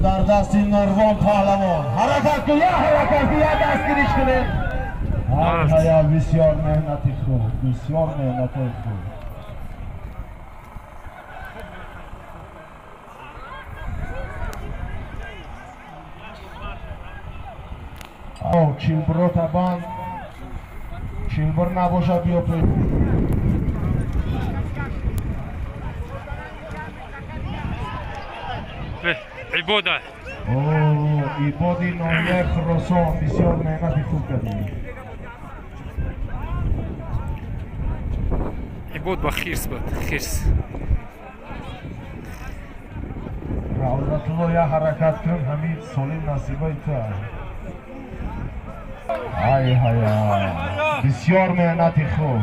Дар дасти Нурвон паҳлавон. Ҳаракат кун, я ҳаракат кун, я дастгириш кунед. Ҳая, бисёр меҳнати хуб, бисёр меҳнати хуб. Чилбиро табан, чилбир набошад биё пеш. Ибода. Ибоди ноҳияи Хуросон бисёр меҳнати хуб кардӣ. Ибод ба хирс буд, хирс. Равзатулло, я ҳаракат кун, ҳамин солим насибаи ту аст. Ай ҳая, бисёр меҳнати хуб.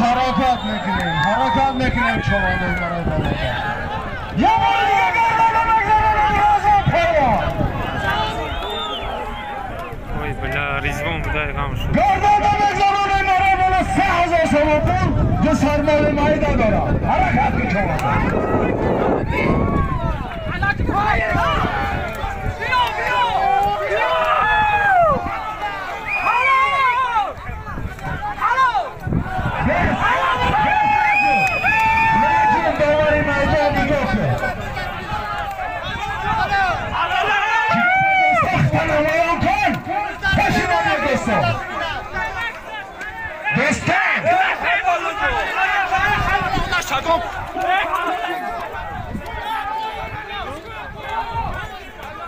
Ҳаракат мекунем, ҳаракат мекунем, човандаи барои болода. Я бори дига гардана мегзаронад Ризвон паҳлавон. Ой, бля, Ризвон будай ғам шуд. Гардана мегзаронад барои боло 3000 сомон пул, ду сармоли майда дорад. Ҳаракат кун, чованда.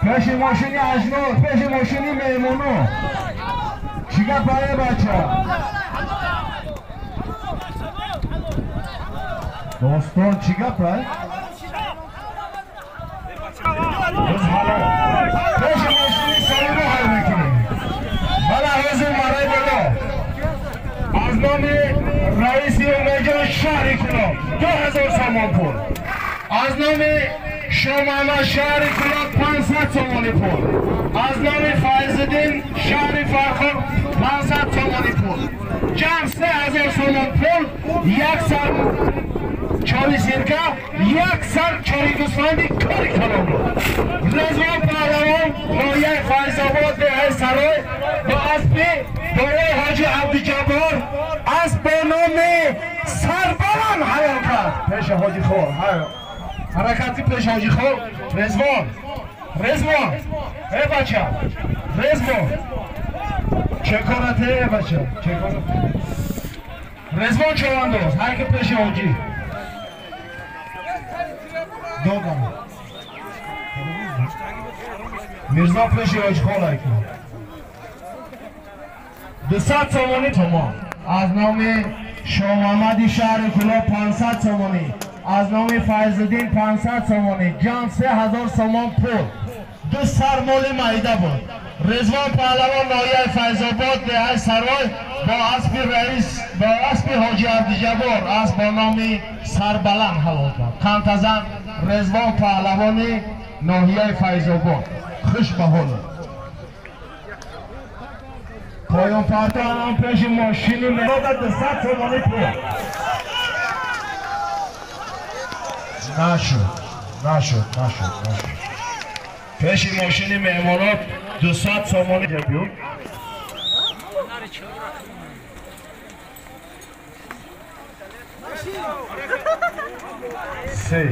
Пеши мошини ажнор, пеши мошини меҳмоно. Чӣ гап ае бача? Достон, чӣ гап ай? Пеши мошини салино ҳай мекунем. Бала ҳозир мараи боло. Аз номи раиси Умедҷон шаҳри Кулоб 2000 сомон пул. Аз номи Шомама шаҳри Кулоб 500 сомони пул. Аз номи Файзиддин шаҳри Фархор 500 сомони пул. Ҷамъ 3000 сомон пул, як сар чори сирка, як сар чори гӯсфанди кори калон буд. Резвон паҳлавон ноҳияи Файзобод деҳаи Сарой бо аспи дорои Ҳоҷи Абдуҷаббор асп бо номи Сарбаланд ҳаёл кард. Пеши Ҳоҷи Хол ҳаракати пеш Ҳоҷи Хол. Резвон, Резвон, э бача, Резвон, че корате, э бача, че корате? Резвон човандоз, ҳаракат пеши Ҳоҷи. Додам. Мирзо пеши Ҳоҷи Хол ҳайкун. 200 сомонӣ томон. Аз номи Шомамади шаҳри Кулоб 500 сомонӣ. Аз номи Файзиддин 500 сомонӣ. Ҷамъ 3000 сомон пул. Ду сар моли майда буд. Резвон паҳлавон ноҳияи Файзобод деҳаи Сарой бо аспи раис, бо аспи Ҳоҷи Абдуҷаббор асп бо номи Сарбаланд ҳалол кард. Қантазан Резвон паҳлавони ноҳияи Файзобод. Хуш ба ҳолат. Поён партоам пеши мошини мерода 200 сомонӣ пул. Нашуд, нашуд, нашуд, нашуд. Пеши мошини меҳмонот 200 сомонӣ биё. Се.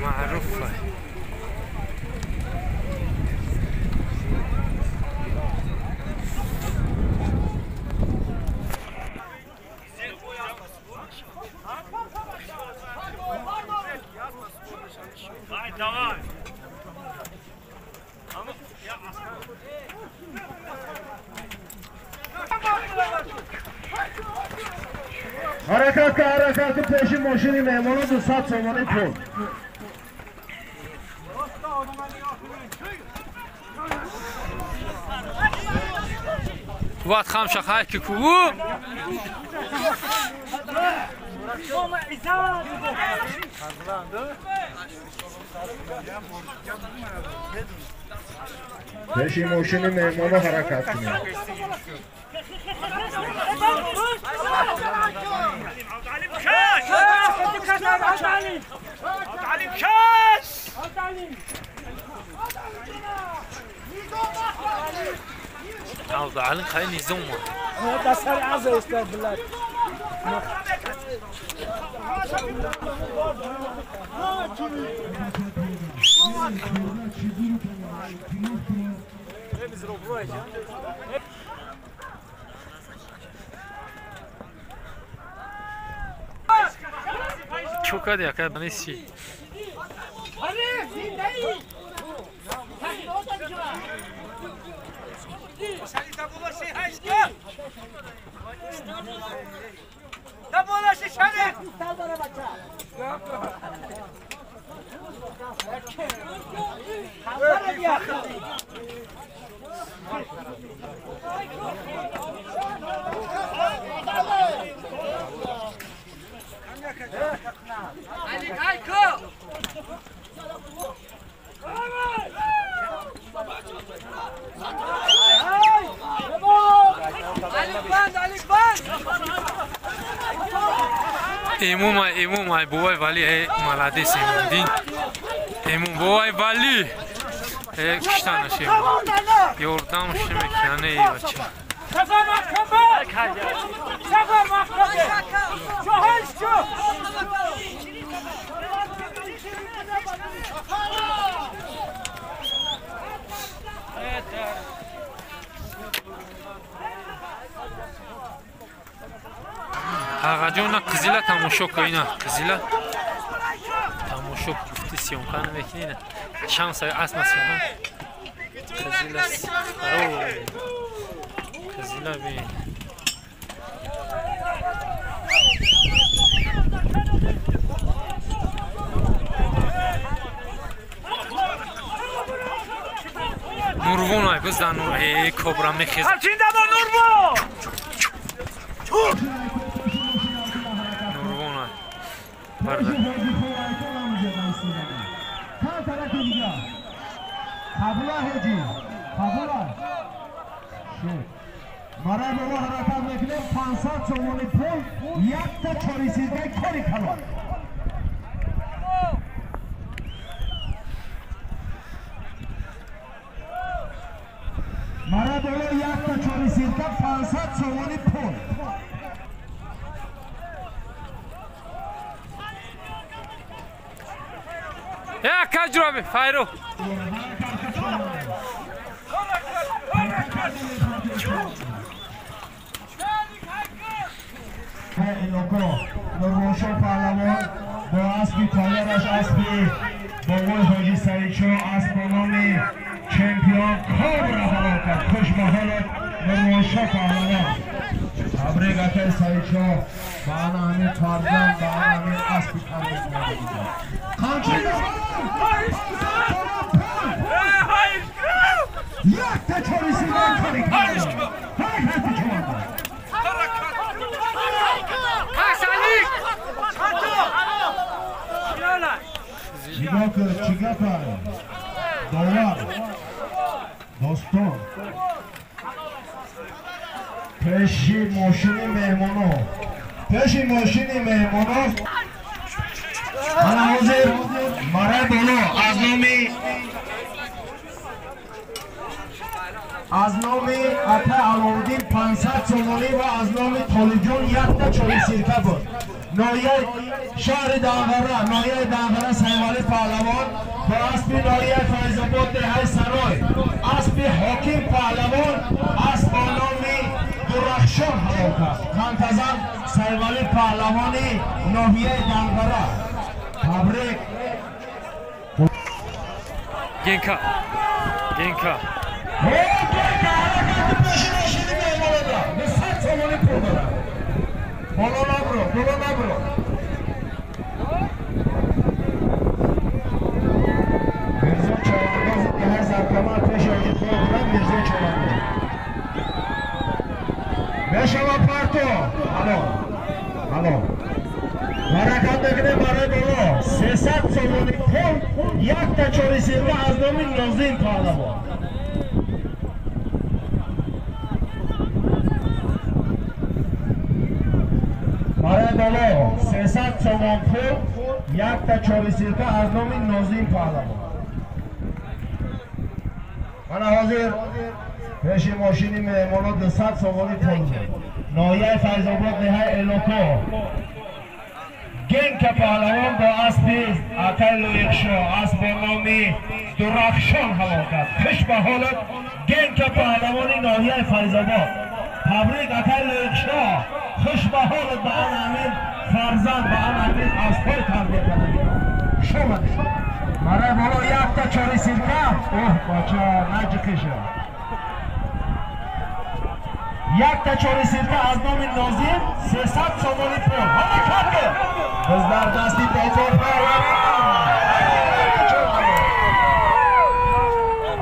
معروفة. Ҳаракат ка, ҳаракат ка, пеши мошини меҳмоно 200 сомонӣ пул. Ват хамша хайки ку. Пеши мошини меҳмоно ҳаракат кунед. عبدالعلي خليني زومه. Чо кади ака нести? Имум, имум, ай бувай вали, эй, молодец, имум, дин. Имум, бувай вали. Эй, киштанаш имум. Ёрдам шимекяне, эй, бача. Ағаҷон, қизила тамошо ку, ина қизила тамошо гуфти съёмка намекунӣ, ина шамса асма съёмка қизила қизила бин. Нурвон ай биздан нур, эй кобра мехез. Нурвон барои бобо ҳаракат мекунем 500 сомони пул, якта чорисиргаи кори калон. Барои бобо якта чорисирга 500 сомони пул. Я каҷроби файро. Нурвоншо паҳлавон бо аспи тайёраш, аспи бобои ҳоҷи Саидшо, асп бо номи чемпион Кобра ҳалол кард. Хушбаҳолат Нурвоншо паҳлавон. Табрик акай Саидшо, ба ана ҳамин фарзанд, ба ана ҳамин аспи табрик мегӯям. Якта чорисидан кори калон. Ҳаракати чорда. Нигоҳ кун, чӣ гапа? Довар, достон, пеши мошини меҳмоно, пеши мошини меҳмоно. Мана ҳозир марай боло аз номи ата Аловуддин 500 сомонӣ ва аз номи Толибҷон якта чорисирка буд. Ноҳияи шаҳри Данғара, ноҳияи Данғара Сайвали паҳлавон бо аспи ноҳияи Файзобод деҳаи Сарой, аспи ҳоким паҳлавон асп бо номи Дурахшон ҳалол кард. Қантазан Сайвали паҳлавони ноҳияи Данғара. Табрик. Генка. Генка. Боло набро, боло набро. Мирзо Чавандоз деҳаи Заркамар пеши оҷиқҳои буданд. Мирзо Чавандоз. Мешава парто. Алло. Алло. Ҳаракат мекунем барои боло. 300 сомони пул, якта чорисирка аз номи Нозим Паҳлавон. Барои боло 300 сомон пул, якта чорисирка аз номи Нозим Паҳлавон. Мана ҳозир пеши мошини меҳмонот 200 сомони пул. Ноҳияи Файзобод, деҳаи Элоко. Генка паҳлавон бо аспи акай Лоиқшо, асп бо номи Дурахшон ҳалол кард. Хуш ба ҳолат Генка паҳлавони ноҳияи Файзобод. Табрик акай Лоиқшо, хуш ба ҳолат ба ан ҳамин фарзанд, ба ан ҳамин аспҳои тарбия кардагӣ. Хуш омадед. Барои боло якта чорисирка. Оҳ, бача, наҷиқиша. Якта чорисирка аз номи Нозим, 300 сомони пул. Ҳаракат кун. Biz дар дасти бозор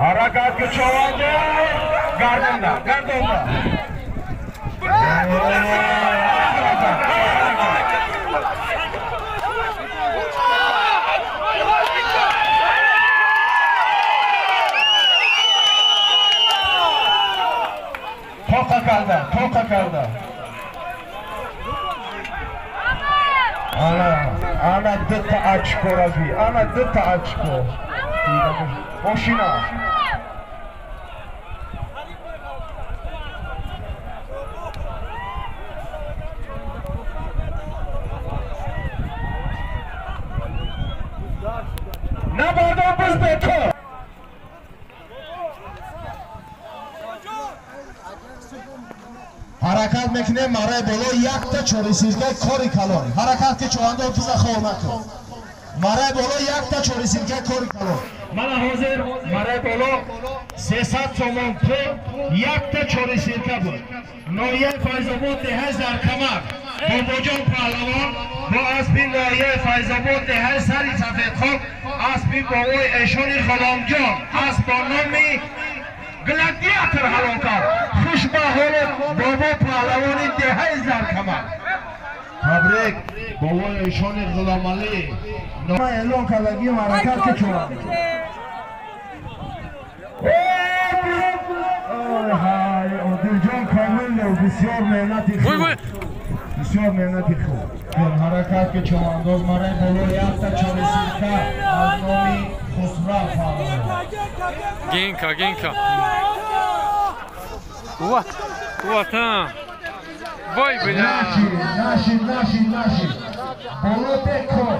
ҳаракат ки чованда гардонда, гардонда. Тоқа карда, тоқа карда. Ана, ана дута очко раби, ана дута очко. Мошина. Набардо биз бекор. Ҳаракат мекунем мараи боло, якта чорисиркаи кори калон. Ҳаракат ки човандо пиза хов накун. Мараи боло якта чорисиркаи кори калон. Мана ҳозир мараи боло 300 сомон пул, якта чорисирка буд. Ноҳияи Файзобод, деҳаи Заркамар. Бобоҷон Паҳлавон бо аспи ноҳияи Файзобод, деҳаи Сари Сафедхок, аспи бобои эшони Ғуломҷон, асп бо номи Гладиатор ҳалол кард. Хуш ба ҳолат бобо паҳлавони деҳаи Заркамар. Табрик бобои эшони Ғуломалӣ. Эълон кардагӣ ҳаракат ки чоранд. Одилҷон Комилов бисёр меҳнати хуб. Бисёр меҳнати хуб. Ҳаракат ки човандоз мараи боло якта чорисирка аз номи Хусрав паҳлавон. Генка, Генка. Вот, вот, а. Вой, бля. Наши, наши, наши, наши. Боло бекор.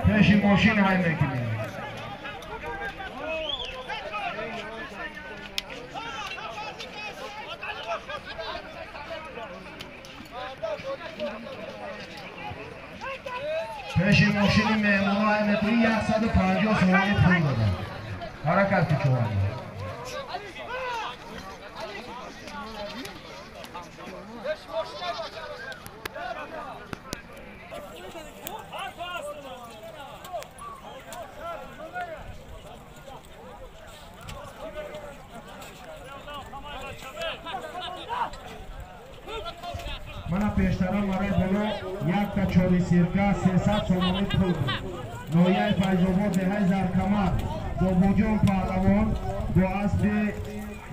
Пеши мошин ҳай мекунем. Пеши мошини меҳмонҳо ҳай мекунем, 150 сомони пул додам. Ҳаракат ки чованда. Мана пештара мараи боло якта чорисирка 300 сомони пул буд. Ноҳияи Файзобод, деҳаи Заркамар. Бобоҷон Паҳлавон бо аспи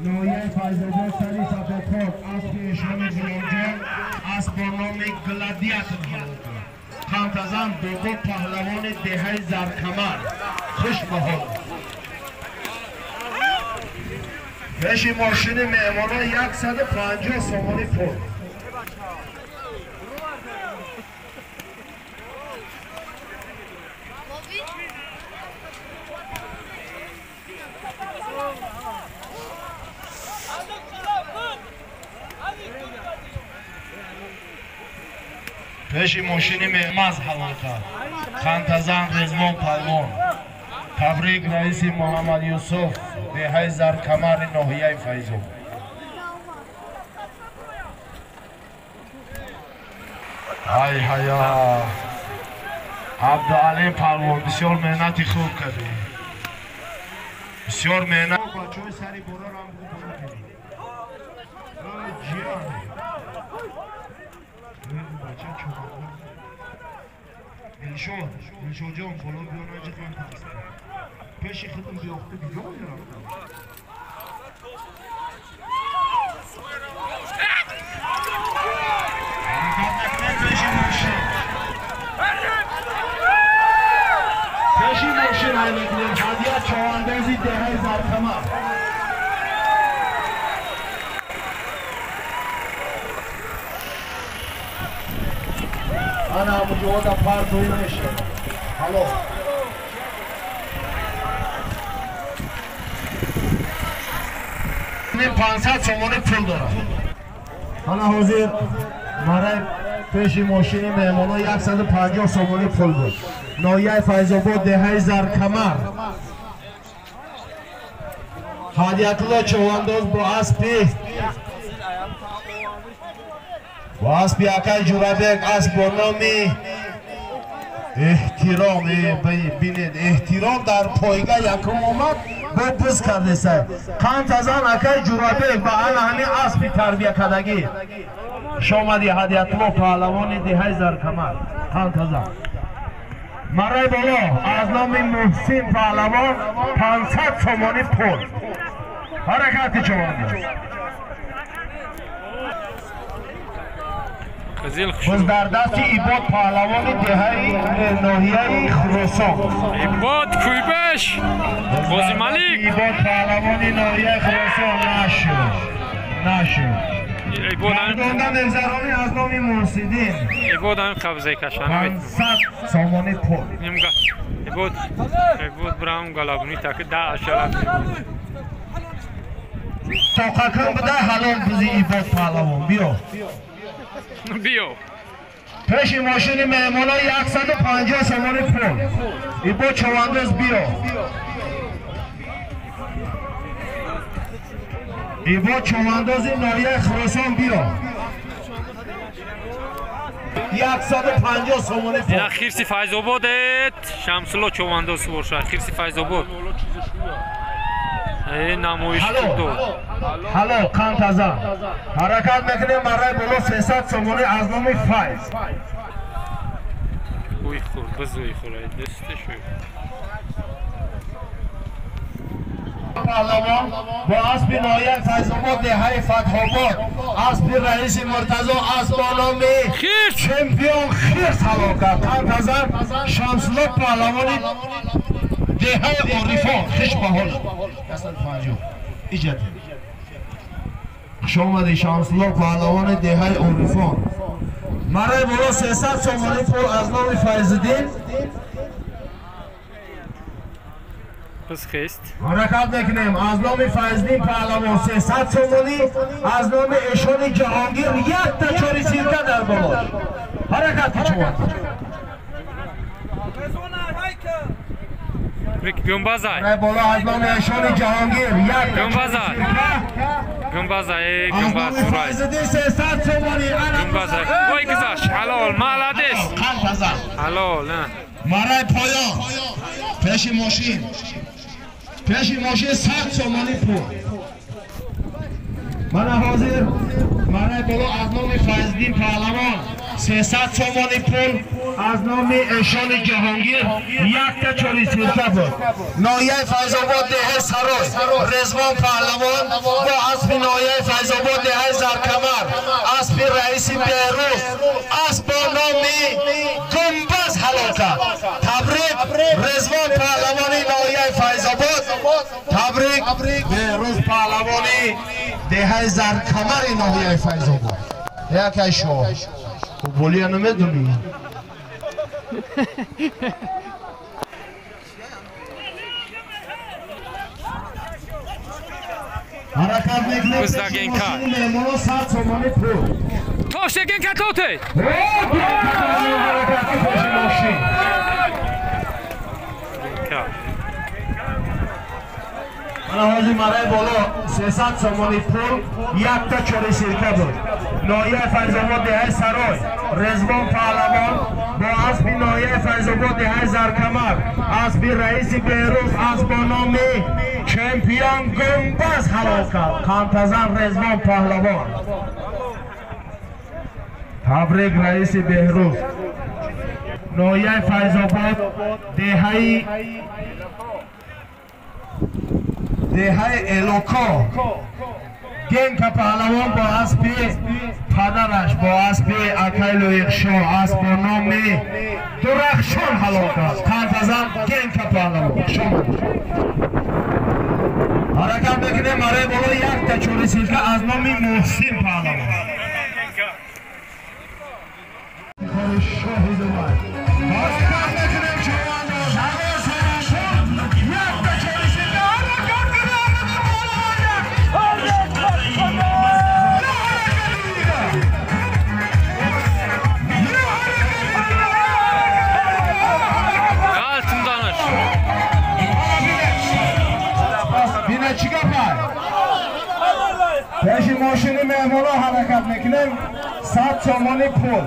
ноҳияи Файзобод, сари Сафедхок, аспи эшони Ғуломҷон, асп бо номи Гладиатор ҳалол кард. Қантазан бобо паҳлавони деҳаи Заркамар. Хуш ба ҳол. Пеши мошини меҳмонҳо 150 сомони пул. Пеши мошини меҳмаз ҳалол кард. Қантазан Резвон палвон. Табрик раиси Муҳаммад Юсуф, деҳаи Заркамари ноҳияи Файзобод. Ай ҳая! Абдуалим палвон бисёр меҳнати хуб кардӣ. Бисёр меҳнат. Бачаҳои сари борорам бу кардӣ. Ҷиан. Бача чӯб. Дилшод, Дилшодҷон, боло биё наҷи қан таст. Пеши худам биёхта биё мерафтам. Ҳаракат накунед пеши мошин. Пеши мошин ҳай мекунем. Ҳадия човандози деҳаи Заркамар. Ана ҳамуҷода партоӣ мешавад. Ҳало. Ин 500 сомонӣ пул дорад. Ана ҳозир мараи пеши мошини меҳмонҳо 150 сомонӣ пул буд. Ноҳияи Файзобод, деҳаи Заркамар. Ҳадиятулло човандоз бо аспи акай Ҷурабек, асп бо номи Эҳтиром. Бинед, Эҳтиром дар пойга якум омад, бо буз кардеса. Қантазан акай Ҷурабек ба ана ҳамин аспи тарбиякардагӣ. Шомади Ҳадиятулло паҳлавони деҳаи Заркамар. Қантазан. Мараи боло аз номи Муҳсин паҳлавон 500 сомонӣ пул. Ҳаракати човандоз. Боз дар дасти Ибод паҳлавони деҳаи ноҳияи Хуросон. Ибод Куйбеш, Қозималик. Ибод паҳлавони ноҳияи Хуросон нашуд. Нашуд. Гардонда мегзаронӣ аз номи Мурсидин. Ибод ҳам қабзаи кашан. 500 сомонӣ пул. Ибод, Ибод брам галабуни так да ашала. Тоқакун буда ҳалол бузи Ибод паҳлавон. Биё. Биё. Пеши мошини меҳмонҳо 150 сомонӣ пул. Ибод човандоз биё. Ибод човандози ноҳияи Хуросон биё. 150 сомонӣ пул. Ина хирси Файзободет, Шамсулло човандоз боша. Хирси Файзобод. Намоиш дод. Ҳало, қантазан. Ҳаракат мекунем барои боло 300 сомонӣ аз номи Файз. Уй хур, биз уй хур, дасте шу. Паҳлавон бо аспи ноҳияи Файзобод, деҳаи Фатҳобод, аспи раиси Муртазо, асп бо номи чемпион Хирс ҳалол кард. Қантазан Шамсулло паҳлавони деҳаи Орифон. Хиш ба ҳол. 150. Иҷате. Хуш омадӣ Шамсулло паҳлавони деҳаи Орифон. Мараи боло 300 сомонӣ пул аз номи Файзиддин. Ҳаракат мекунем аз номи Файзиддин паҳлавон 300 сомонӣ, аз номи Эшони Ҷаҳонгир якта чори сирка дар болош. Ҳаракат кичувад. Гумбазай. Боло аз номи Эшони Ҷаҳонгир якта Гумбазай. Гумбазай, гумбаз. Файзиддин 300 сомонӣ. Гумбазай. Вой гузашт. Ҳалол, молодец. Қантазан. Ҳалол, Мараи поён. Пеши мошин. Пеши мошин 100 сомонӣ пул. Мана ҳозир мараи боло аз номи Файзиддин паҳлавон 300 сомонӣ пул, аз номи Эшони Ҷаҳонгир якта чори сирка буд. Ноҳияи Файзобод, деҳаи Сарой, Резвон паҳлавон бо аспи ноҳияи Файзобод, деҳаи Заркамар, аспи раиси Беҳрӯз, асп бо номи Гумбаз ҳалол кард. Табрик Резвон паҳлавони ноҳияи Файзобод, табрик Беҳрӯз паҳлавони деҳаи Заркамари ноҳияи Файзобод. Якай шоҳ. Футболия намедонӣ? Ҳаракат мекунем. Гуздаген кар. Меҳмонҳо 100 сомонӣ пул. Тош ген катоте. Мана ҳозир мараи боло 300 сомони пул якта чори сирка буд. Ноҳияи Файзобод деҳаи Сарой, Резвон Паҳлавон бо аспи ноҳияи Файзобод деҳаи Заркамар, аспи раиси Беҳрӯз асп бо номи чемпион Гумбаз ҳалол кард. Қантазан Резвон Паҳлавон. Табрик раиси Беҳрӯз. Ноҳияи Файзобод деҳаи Элоко, Генка Паҳлавон бо аспи падараш, бо аспи акай Лоиқшо, асп бо номи Дурахшон ҳалол кард. Қантазан Генка Паҳлавон. Ҳаракат мекунем барои боло якта чори сирка аз номи Муҳсин Паҳлавон. Шоҳи Дубай. Ҳаракат мекунем чорандоз. Якта чори сирка. Ҳаракат кунем. Бина чӣ гапай? Пеши мошини меҳмонҳо ҳаракат мекунем. 100 сомони пул.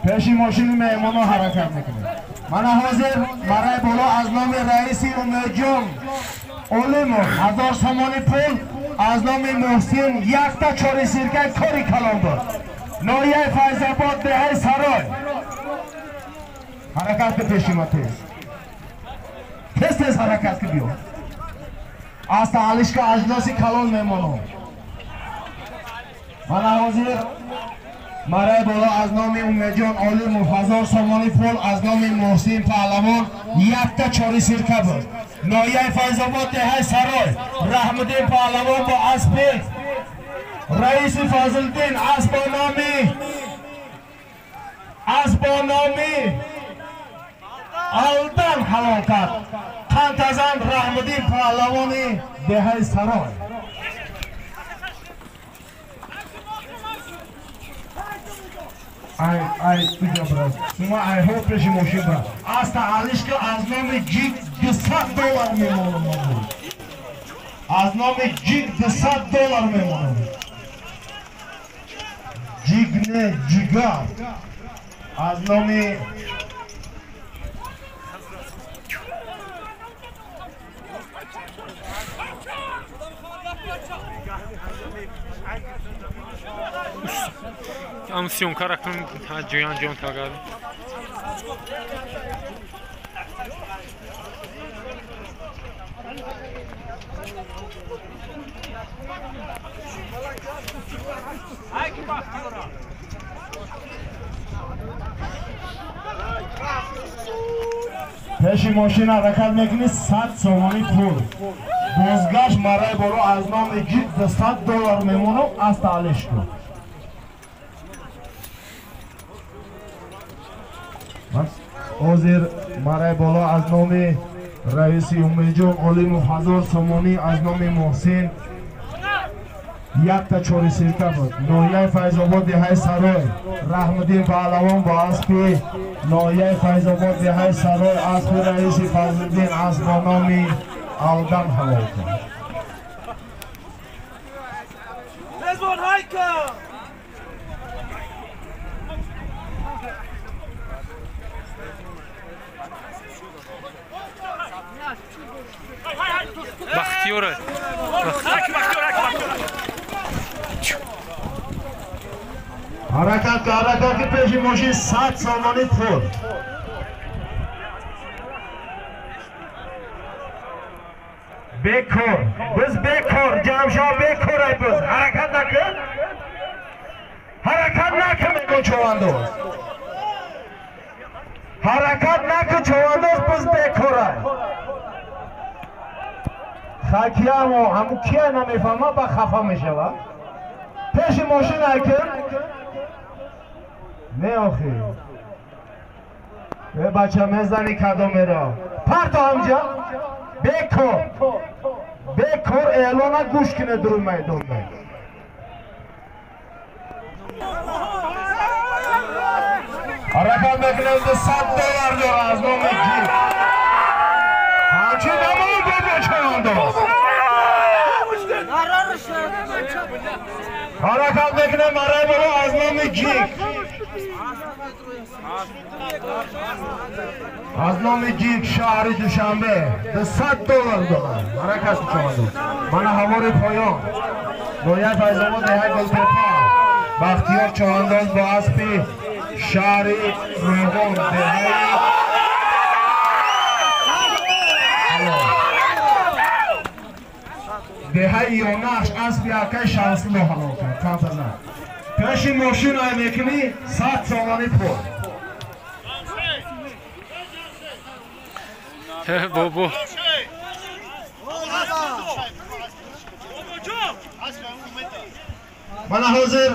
Пеши мошини меҳмонҳо ҳаракат мекунем. Мана ҳозир барои боло аз номи раиси Умедҷон Олимов 1000 сомони пул, аз номи Муҳсин якта чори сиркаи кори калон буд. Ноҳияи Файзобод деҳаи Сарой. Ҳаракат ки пеши ма тез. Тез тез ҳаракат ки биё. Аста алишка аҷноси калон мемонам. Мана ҳозир мараи боло аз номи Умедҷон Олимов 1000 сомони пул, аз номи Муҳсин Паҳлавон якта чори сирка буд. Ноҳияи Файзобод деҳаи Сарой, Раҳмуддин Паҳлавон бо аспи раиси Фазлиддин, асп бо номи Алдан ҳалол кард. Қантазан Раҳмуддин Паҳлавони деҳаи Сарой. Ай ай иҷа брат. Шумо айҳо пеши мошин брат. Аста алишка аз номи Ҷик 200 доллар мемонам. Аз номи Ҷик 200 доллар мемонам. Ҷик не, ҷигар. Аз номи Am съёмка кунем ҷоян ҷон тагар. Пеши мошин ҳаракат мекунӣ 100 сомони пул. Бозгашт мараи боло аз номи Ҷик 200 доллар мемонам, аста алиш кун. Ҳозир мараи боло аз номи раиси Умедҷон Олимов 1000 сомонӣ, аз номи Муҳсин якта чори сирка буд. Ноҳияи Файзобод деҳаи Сарой, Раҳмуддин Паҳлавон бо аспи ноҳияи Файзобод деҳаи Сарой, аспи раиси Фазлиддин, асп бо номи Алдан ҳалол кард. Бахтиёра. Ҳаракат ҳаракат ки пеши мошин 100 сомони пул. Бекор, биз бекор, ҷамшо бекор ай биз. Ҳаракат накун. Ҳаракат накун мегӯн човандоз. Ҳаракат накун човандоз, биз бекор ай. Хакиямо ҳаму кия намефаҳма ба хафа мешава. Пеши мошин айкун. Не охи. Э бача мезани кадомеро. Парто ҳамҷа. Бекор. Бекор эълона гӯш кунед рӯи майдон. Ҳаракат мекунем $200 дора аз номи Гир. Ҳамчун намон бобо чавандоз. Ҳаракат мекунем барои боло аз номи Гир. Аз номи Гир шаҳри Душанбе $200 дора. Ҳаракат чавандоз. Мана ҳавори поён. Ноҳияи Файзобод деҳаи Гултепа. Бахтиёр чавандоз бо аспи шаҳри Рӯғон деҳаи деҳаи Ёнахш аспи акаи Шамсулло ҳалол кард. Чанд пеши мошин ай мекунӣ 100 сомонӣ пул. Бобо мана ҳозир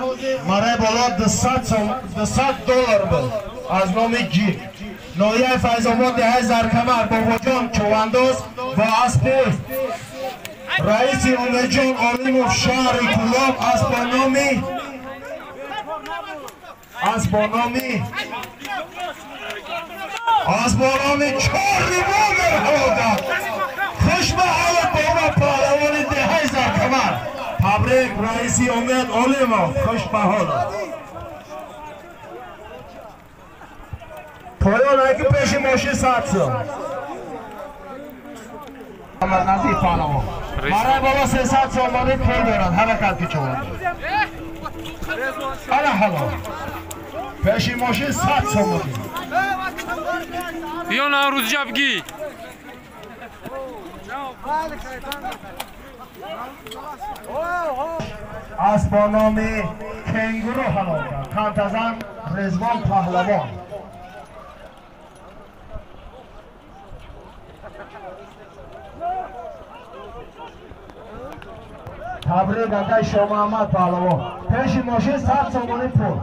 мараи боло $200 буд аз номи Гир. Ноҳияи Файзобод деҳаи Заркамар Бобоҷон чувандоз бо аспи раиси Умедҷон Олимов шаҳри Кӯлоб асп бо номи чор револвер ҳалол кард. Хуш ба ҳолат бобо паҳлавони деҳаи Заркамар. Табрик раиси Умед Олимов, хуш ба ҳолат. Поён айки пеши мошин 100 сом. Назиф паҳлавон. Барои боло 300 сомонӣ пул дорад. Ҳаракат ки чаванд. Ана ҳалол. Пеши мошин 100 сомонӣ. Биё Наврӯз ҷабгӣ. Асп бо номи Кенгуру ҳалол кард. Кантазан Резвон паҳлавон. Табрик акаи Шомаҳмад паҳлавон. Пеши мошин 100 сомонӣ пул.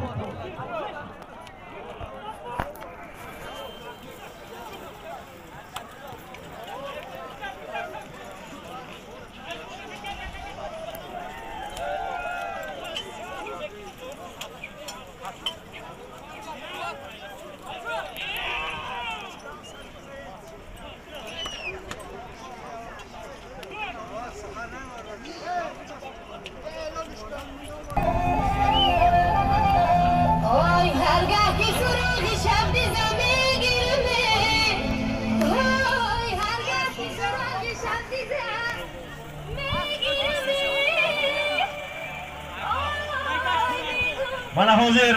Мана ҳозир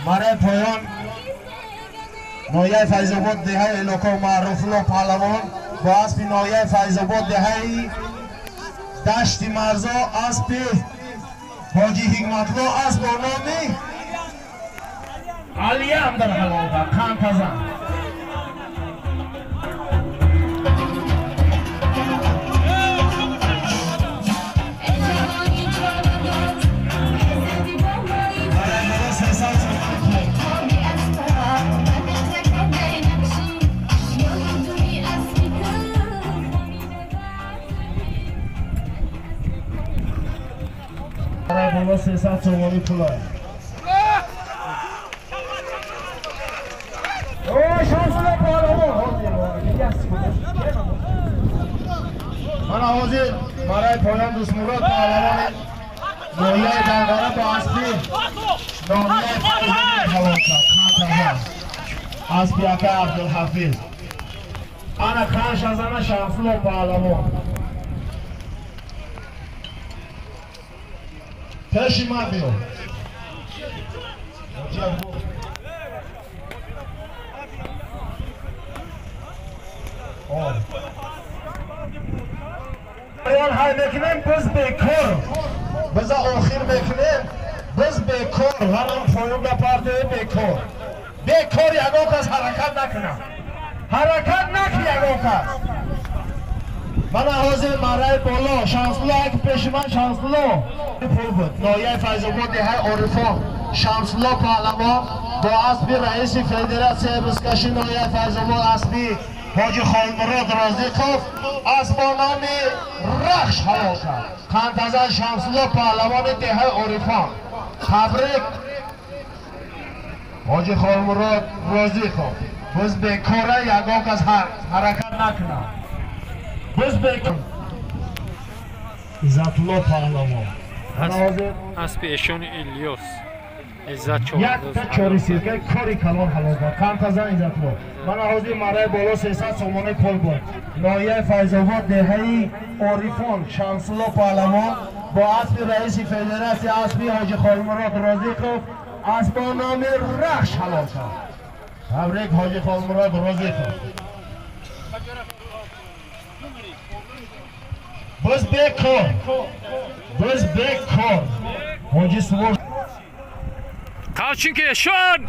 мараи поён ноҳияи Файзобод деҳаи Элоко Маъруфулло паҳлавон бо аспи ноҳияи Файзобод деҳаи Дашти Марзо аспи Ҳоҷи Ҳикматло асп бо номи Алиям дар ҳалол кард. Қандтазан. Боло 300 сомонӣ пул. Шамсулло паҳлавон. Мана ҳозир барои поён Дӯстмурод паҳлавони ноҳияи Данғара бо аспи ноҳияи Файзобод ҳалол кард. Қандтазан. Аспи акаи Абдулҳафиз. Ана қаншазана Шамсулло паҳлавон. Пеши ман биё. Поён ҳай мекунем, биз бекор. Биза охир мекунем, биз бекор. Ҳамон поён ба партои бекор. Бекор ягон кас ҳаракат накунад. Ҳаракат накун ягон кас. Мана ҳозир мараи боло Шамсулло як пеши ман Шамсулло пул буд. Ноҳияи Файзобод деҳаи Орифон Шамсулло паҳлавон бо аспи раиси федератсияи бузкашӣ ноҳияи Файзобод аспи ҳоҷи Холмурод Розиқов аз бо номи Рахш ҳалол кард. Қандтазан Шамсулло паҳлавони деҳаи Орифон. Табрик ҳоҷи Холмурод Розиқов. Боз бекора ягон кас ҳаракат накунад. Боз бекор. Иззатулло паҳлавон. Аспи эшони Илёс. Иззат чорандоз. Якта чори сиркаи кори калон ҳалол кард. Қандтазан Иззатулло. Мана ҳозир мараи боло 300 сомонаи пул буд. Ноҳияи Файзобод, деҳаи Орифон, Шамсулло паҳлавон бо аспи раиси федератсия аспи ҳоҷи Холмурод Розиқов аз бо номи Рахш ҳалол кард. Табрик ҳоҷи Холмурод Розиқов. Боз бекор. Боз бекор. Ҳоҷи Сувор. Қавчин ки эшон!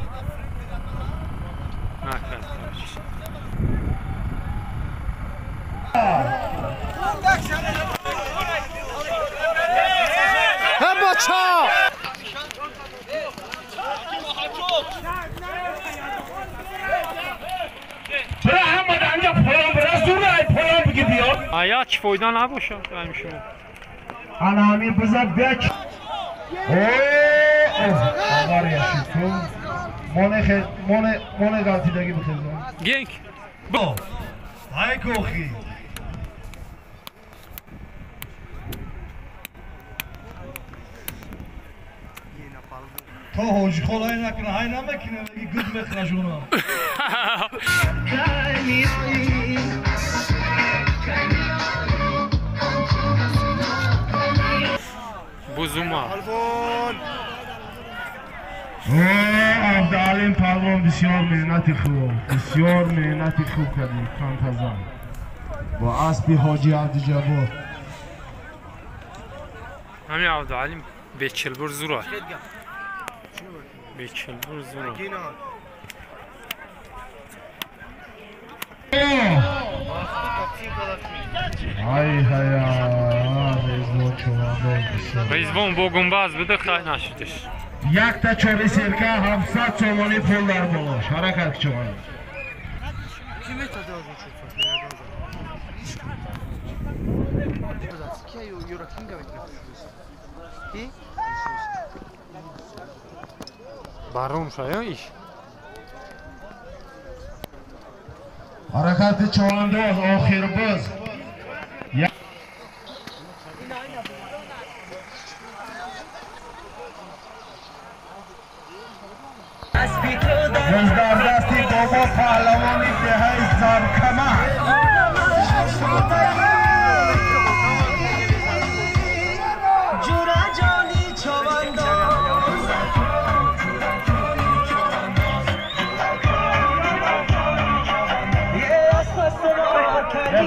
بچا برا احمد انجا پایان برا زور ای پایان بگی بیاد آیا چی فایده نباشه همین شما انا همین بزر بک اوه آقا یشید تو مانه غلطیدگی بخیزم گینک با ای کوخی تا حاجی خال های نکنه های نمکنه بگی گود مخرجونه بوزوما عبدالعلیم پهلوان بسیار مهنت خوب بسیار مهنت خوب کردی کانتازان با اسبی حاجی عبدالجبار همین عبدالعلیم به چلبر زورا به چلبر زورا ای هیا رضوان چوبانداز رضوان با گنبز بده خیلی نشدش یک تا چوری سرکه 700 سومانی پول در بالاش حرکت چوبان برون شاید ایش حرکت چوبانداز آخر باز در دستی بابا پهلوانی دهه زرکمه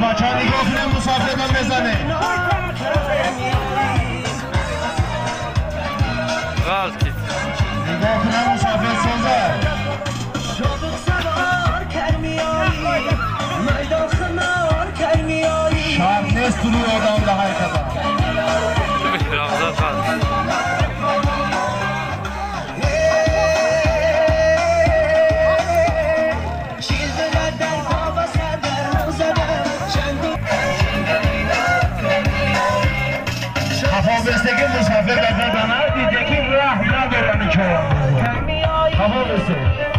بچه ها نگاه کنیم مسافر من بزنه غلطی نگاه کنیم مسافر سازه شرط نیست روی آدم لحای کدام حفاظستگی مسافر بزنه دیده که رحم ندارن چون حفاظسته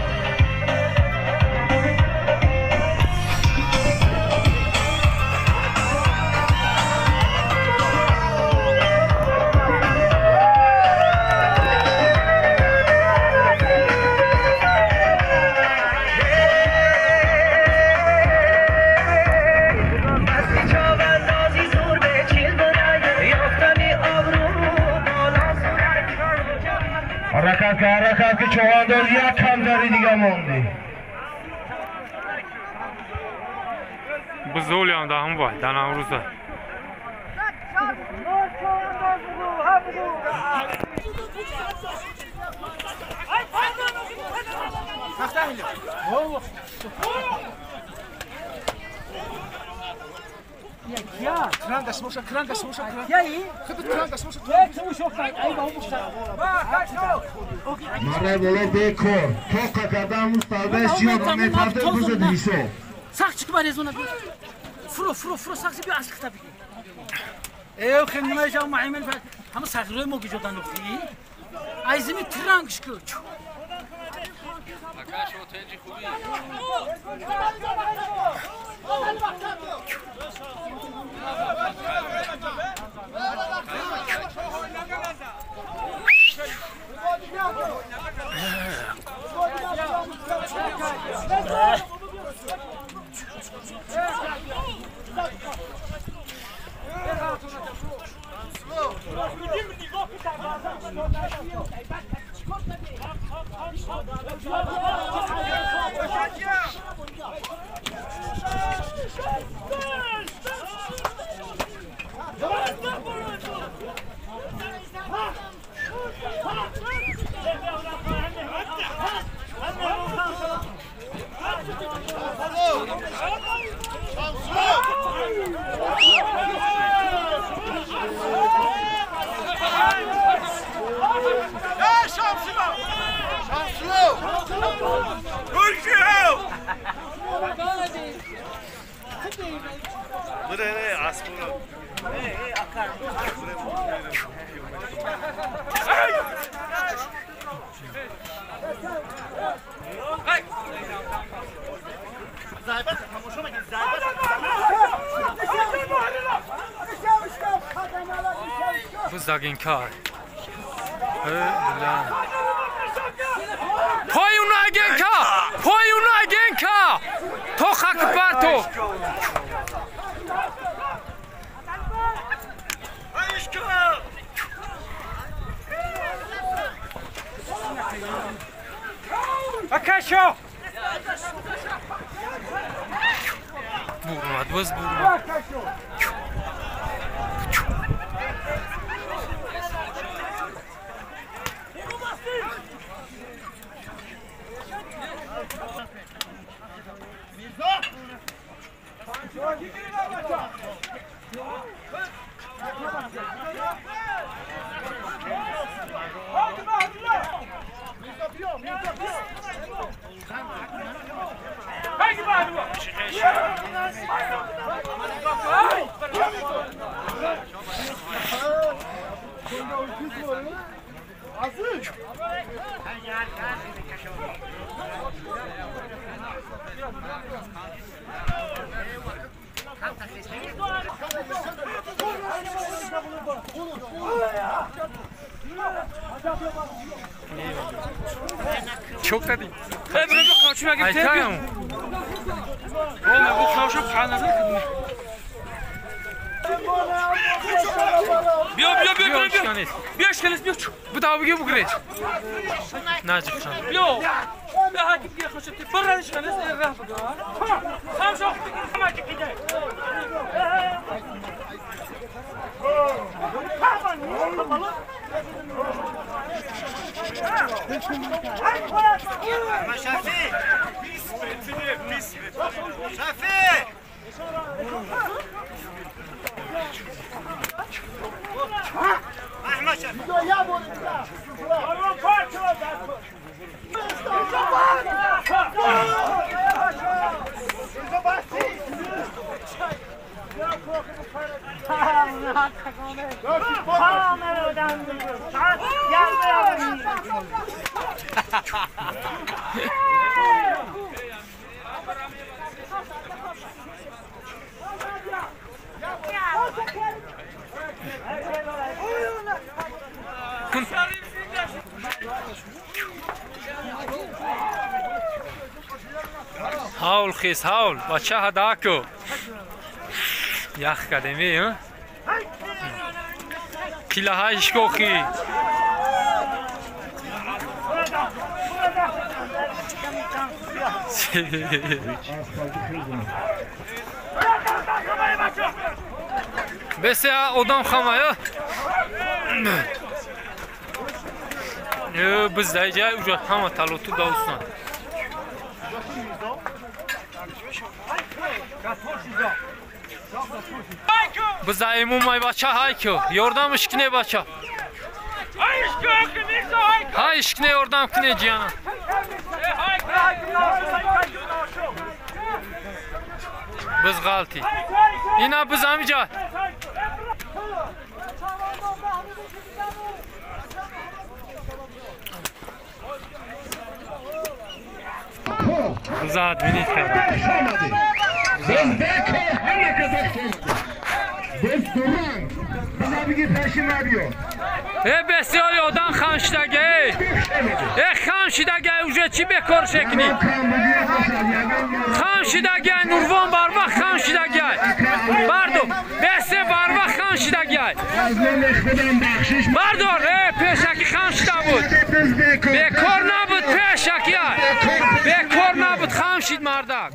حرکت که چوبانداز یک کمتری دیگه ماندی بزولی هم ده هم باید در نوروزه مره بالا بکن توقع کردن مستلبه سیاد میپرده بزد حساب Сахт чик барезона бия. Фуро фуро фуро сахт бия аз хита бигир. Эй хемна жа маимел ҳама сағирои мо гиҷодан охи. Айзими трангш ку. Бузагинкар. Пой унагенка! Пой унагенка! То хакбар то! Акашо! Бурмад, воз бурмад. Чок кардӣ? Биё биё биё биё биё ишкалес биё Буда буги бугре. Наҷиб хан. Биё. Биё ҳаким ки хошти бара ишкалес раҳ буда. Хам шох ҳама ки киде. Ҳавл хис ҳавл бача ҳадаку. Ях кадеми, ҳа? Килаҳаи шкохи. Бесе одам хамая. Biz даиҷа уже ҳама талоту даустан. Биза имумай бача ҳайку, ёрдамш кине бача. Ҳай ишкне ёрдам кине ҷияна. Биз ғалтид. Ина биз ҳамиҷа. Биза админит кардам. Э бесёри одам хам шидаге. Э хам шидаге уже чӣ бекор шекни? Хам шидаге Нурвон барвақт хам шидаге. Бардор, бесе барвақт хам шидаге. Бардор, э пешаки хам шида буд. Бекор набуд пешаки. Бекор набуд хам шид мардак.